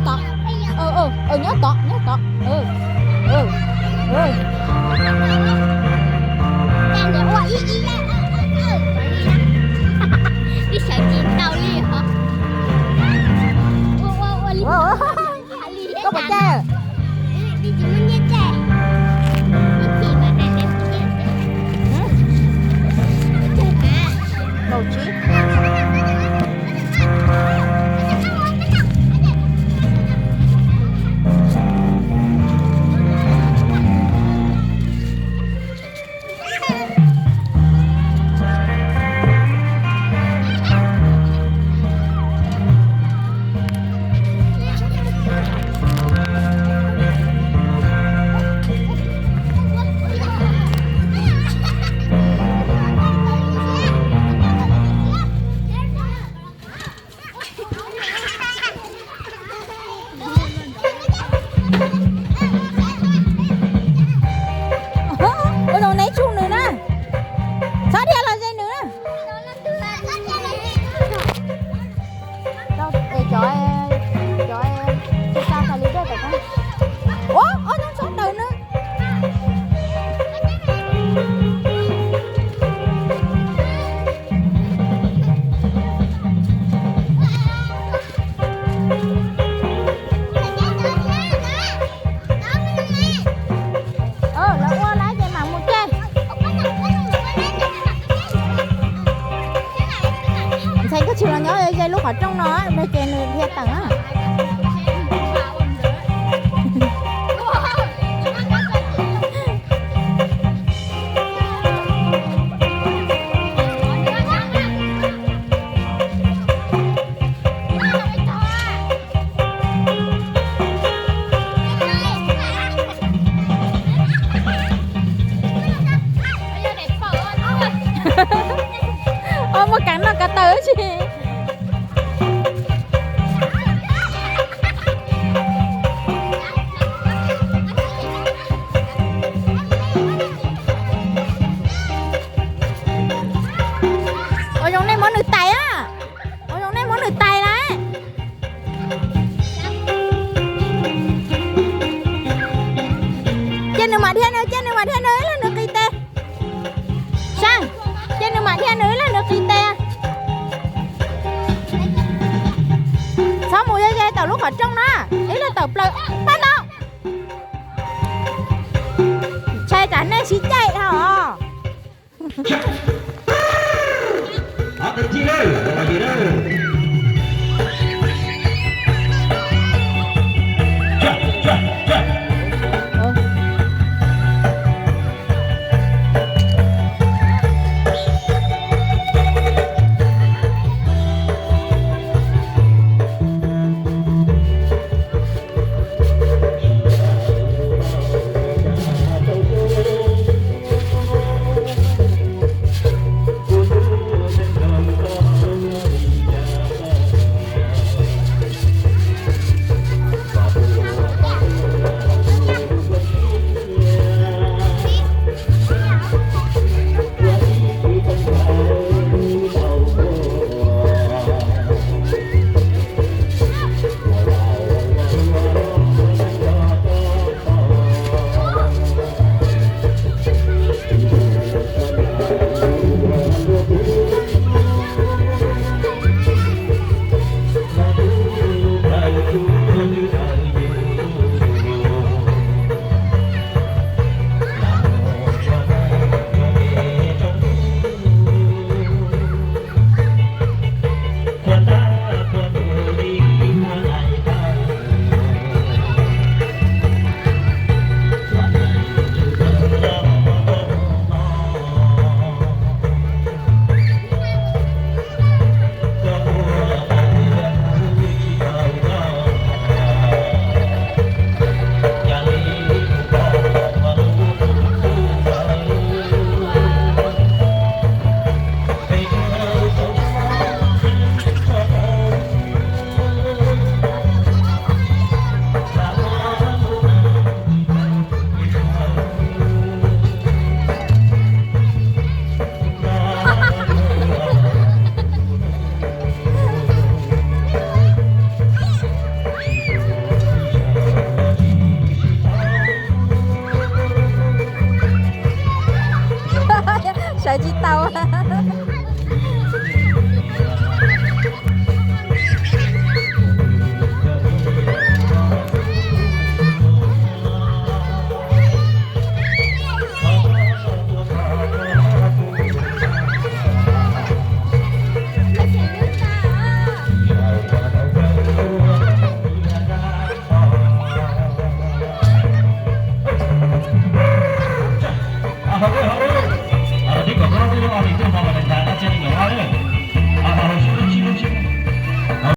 Tod. Nyob tod, nyob tod. Twb sawv tsis tau li hos. Koj puas caij? Kaum tsib. Ua zoo neb tsuj nws na. Txhob dhia los ze nws na. Cov, cov, ua, ua zoo tshoob tawm nws. Lawv ua lawm ces mam mus caij. Ntxhais koj tsis los nyob ze lub qhov rooj no, ces nws dhia tawm. Ua muaj kev noj ko taw tsis. Ua zoo nej muab nws tais a. Ua zoo nej muab nws tais lawm. Cia nws mam dhia nws, cia nws mam dhia nws ib leeg nws qis tes. Saib, cia nws mam dhia nws ib leeg nws qis tes. Txhob mus ze ze tawm lub qhov rooj na, ib leeg tawm plaws pab no. Ntshai tsam nej sib caij dhau os. Thaum kawg hauv